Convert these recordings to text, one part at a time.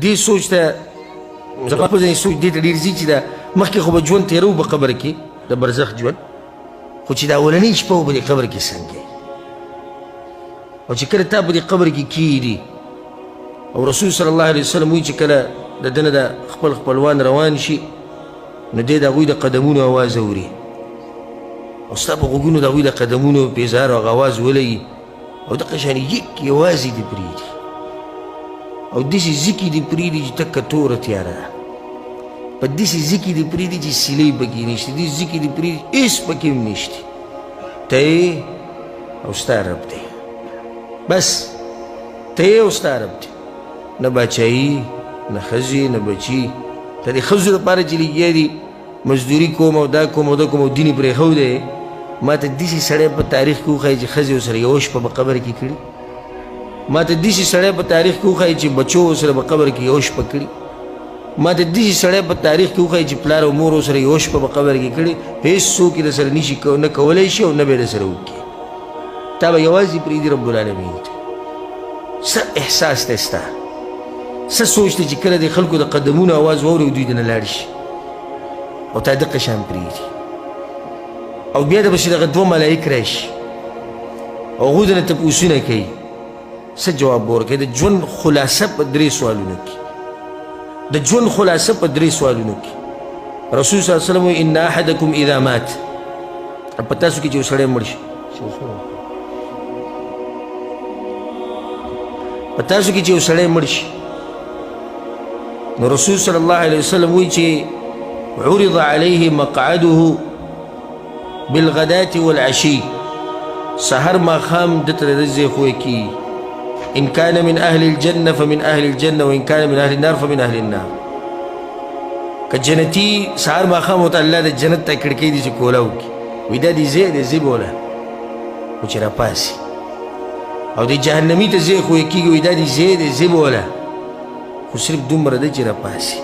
دې سوچ ته زما په ذهن سوچ دې ته ډېر ځي چې دا مخکې خو به ژوند تېروو په قبر کې، د برزخ ژوند، خو چې دا اولنۍ شپه به په دې قبر کې څنګه، او چې کله تا په دې قبر کې کښېني، او رسول صلی الله علیه وسلم وایي چې کله د ده نه د خپل خپلوان روان شي نو دی د هغوی د قدمونو اواز اوري، او ستا په غوږونو د هغوی د قدمونو پیزار او هغه اواز ولګي، او دغه شان یک یوازې دې پرېږدي، او داسې ځکې دې پرېږدي چې تکه توره تیاره ده، په داسې ځکې دې پرېږدي چې سیلۍ پکې نشته، داسې ځکې دې پرېږدي هېڅ پکې هم نشته، ته یې او ستا رب دی، بس ته یې او ستا رب دی، نه باچایي، نه ښځې، نه بچي. ته د ښځو لپاره چې لګیا دي مزدوري کوم او دا کوم او دا کوم او دین یې پرېښودی، ما ته داسې سړی په تاریخ کې وښایي چې ښځې ورسره یوه شپه په قبر کې کړي، ما ته داسې سړی په تاریخ کې وښایي چې بچو ورسره په قبر کې یوه شپه کړي، ما ته داسې سړی په تاریخ کې وښایي چې پلار او مور ورسره یوه شپه په قبر کې کړي، هېڅ څوک یې درسره نشي نه کولی شي او نه به یې درسره وکړي، تا به یوازې پرېږدي رب العالمین ته. څه احساس دی ستا، څه سوچ دی چې کله د خلکو د قدمونو اواز واوري او دوی دنه لاړ شي او تا دقه شان پرېږدي، او بیا د پسې دغه دوه ملایک راشي او هغوی درنه تپوسونه کوي، څه جواب به ورکوې؟ د ژوند خلاصه په درې سوالونو کې، د ژوند خلاصه په درې سوالونو کې. رسول صلی الله علیه وسلم وایي ان احدکم اذا مات، په تاسو کې چې یو سړی مړ شي، په تاسو کې چې یو سړی مړ شي، نو رسول صلی الله علیه وسلم وایي چې عرض علیه مقعده بالغداة والعشي، سحر ماښام ده ته د ځای ښوی کېږي، إن كان من أهل الجنة فمن أهل الجنة وإن كان من أهل النار فمن أهل النار. که جنتي سهار ماښام ورته الله د جنت ته کړکۍ دي چې کولا وکړي، وایي دا دې ځای دی ځې بوله، خو چې راپاڅي، او د جهنمي ته ځای ښوی کېږي، وایي دا دې ځای دی ځې بوله، خو صرف دومره ده چې راپاڅي.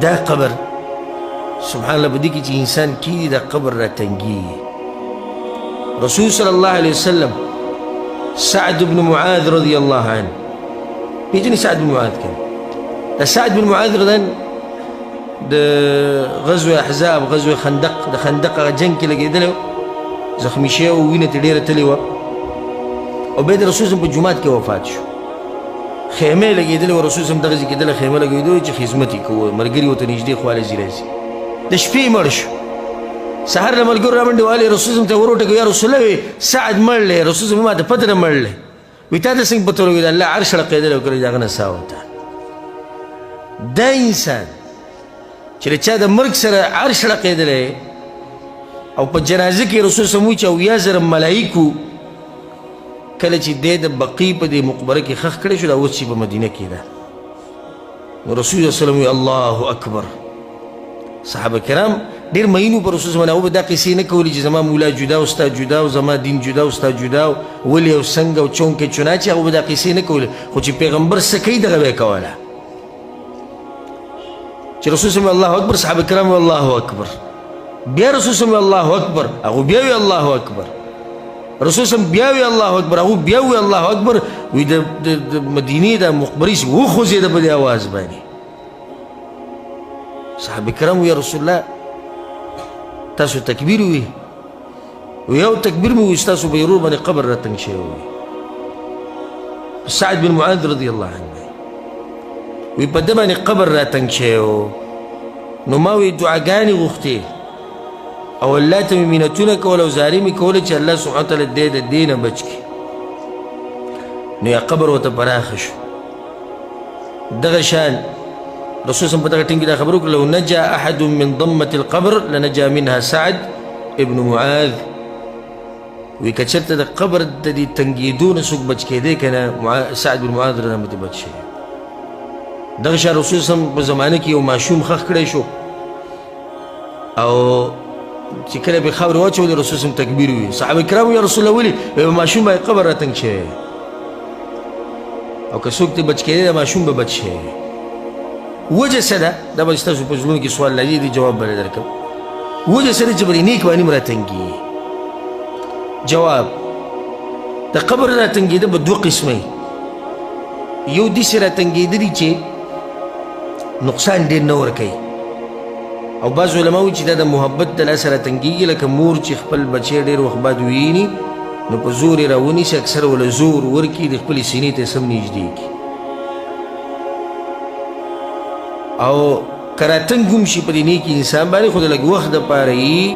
دا قبر سبحان الله په دې کې چې انسان کښېني دا قبر راتنګېږي. رسول صلی الله علیه وسلم سعد بن معاذ رضی الله عنه، پېژنې سعد بن معاذ که نه؟ د سعد بن معاذ رضی الله د غزوه احزاب، غزوه خندق، د خندق هغه جنګ کې لګېدلی و، زخمي شوی و، وینه ترې ډېره تللې وه، او بیا د رسول په جومات کې وفات شو. خیمه یې لګېدلې وه، رسول دغه ځای کې دله خیمه لګېدلې چې خدمت یې کوه، ملګري ورته نږدې خواله ځي راځي. د شپې مړ شو، سهار له ملګرو رامنډې والې رسول ته ور وټکوي، یا رسول الله، وایي سعد مړ دی. رسول ما ته پته نه مړ دی، وایي تا ته څنګه پته ولګېده؟ الله عرش ړقېدلی او کله چې د هغه نه ساه وته. دا انسان چې د چا د مرګ سره عرش ړقېدلی او په جنازه کې رسول سم وایي چې 70,000 ملایکو کله چې دی د بقیع په دې مقبره کې ښخ کړی شو، دا اوس چې په مدینه کې ده، نو رسول الله صلی الله علیه وسلم وایي الله اکبر. صحابه کرام ډېر مین وو پر رسول الله، هغوی به دا قصې نه کولې چې زما مولا جدا او ستا جدا او زما دین جدا او ستا جدا او ولې او څنګه او چونکې چناچې، هغوی به دا قصې نه کولې، خو چې پیغمبر څه کوي دغه به یې کوله. چې رسول صلی الله اکبر، صحابه کرام الله اکبر، بیا رسول صلی الله اکبر، هغه بیا وی الله اکبر، رسول صلی بیا وی الله اکبر، هغه بیا وی الله اکبر. وی د مدینې د مقبرې وخوځېده په دې اواز باندې. صحابه کرام وی رسول الله تاسو تکبیر وی، یو تکبیر مو وی ستاسو په ورور باندې قبر راتنګ شوی وی. سعد بن معاذ رضی الله عنه وی په ده باندې قبر راتنګ شوی و، نو ما وی دعاګانې غوښتې او الله ته مې منتونه کول او زارۍ مې کوله چې الله سبحانه وتعالی دی د دې نه بچ کړي. نو یا قبر ورته پراخه شو. دغه شان رسول صلی په دغه ټیم کې دا خبره وکړه، لو نجا احد من ضمة القبر لنجا منها سعد ابن معاذ. وی که چېرته د قبر د دې تنګېدو نه څوک بچ کېدی که نه، سعد بن معاذ رضی الله عنه بچ شي. دغه شان رسول صلی په زمانه کې یو ماشوم ښخ کړی شو او چې کله پرې خاورې واچولې رسول صلی تکبیر وویل. صحابه کرام یا رسول الله ولې؟ وایي ماشوم باندې قبر راتنګ شوی او که څوک ترې بچ کېدی دا ماشوم به بچ شي. وجه څه ده؟ دا به ستاسو په زړونو کې سوال راځي، دې جواب به درکړم. وجه څه ده چې په دې نیک باندې هم راتنګېږي؟ جواب، د قبر راتنګېده به دوه قسمه وي. یو داسې راتنګېدلي چې نقصان ډېر نه ورکوي. او بعض علما وایي چې دا د محبت د لاسه راتنګېږي، لکه مور چې خپل بچی ډېر وخت بعد ویني نو په زور یې راونیسي، اکثر وله زور ورکړي، د خپلې سینې ته یې سم نږدې کړي. او که راتنګ هم شي په دې نیک انسان باندې، خو د لږ وخت دپاره یې.